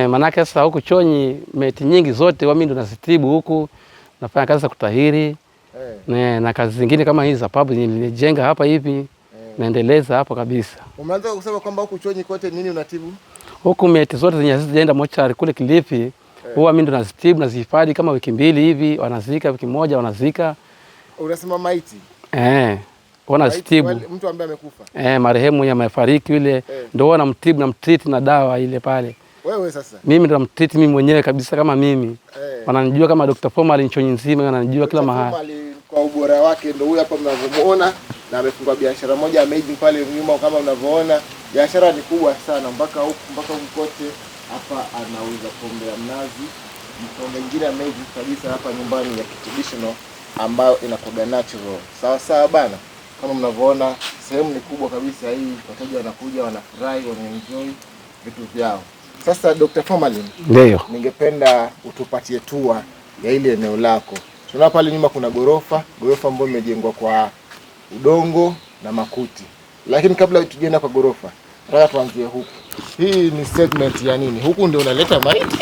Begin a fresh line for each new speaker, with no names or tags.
Manake sasa huku Chonyi maiti nyingi zote mimi ndo nazitibu huku, nafanya kazi za kutahiri na kazi zingine kama hizi za pub nilijenga hapa hivi naendeleza hapo kabisa.
Umeanza kusema kwamba huku Chonyi kote nini unatibu?
Huku maiti zote zenye hazijaenda mochari kule Kilifi huwa mimi ndo nazitibu, nazihifadhi kama wiki 2 hivi, wanazika wiki 1 wanazika.
Unasema maiti?
Wanazitibu.
Maiti, mtu ambaye amekufa.
Marehemu mwenye amefariki yule ndio huwa namtibu, namtreat na dawa ile pale.
Wewe sasa?
Mimi ndo namtreat mimi mwenyewe kabisa kama mimi. Wananijua kama Dr. Formalin Chonyi nzima, wananijua kila
Dr.
mahali.
Formalin kwa ubora wake ndio huyu hapa mnavyomuona, na amefungua biashara moja amazing pale nyuma kama mnavyoona. Biashara ni kubwa sana mpaka huku, mpaka huku kote. Hapa anauza pombe ya mnazi, pombe nyingine amazing kabisa hapa nyumbani ya traditional ambayo inakuwa natural. Sawa sawa bana. Kama mnavyoona sehemu ni kubwa kabisa hii, wateja wanakuja, wanafurahi, wanaenjoy vitu vyao. Sasa Dr. Formalin,
Ndio.
ningependa utupatie tour ya ile eneo lako. Tunaona pale nyuma kuna gorofa, gorofa ambayo imejengwa kwa udongo na makuti. Lakini kabla tujaenda kwa gorofa, nataka tuanzie huku. Hii ni segment ya nini? Huku ndio unaleta maiti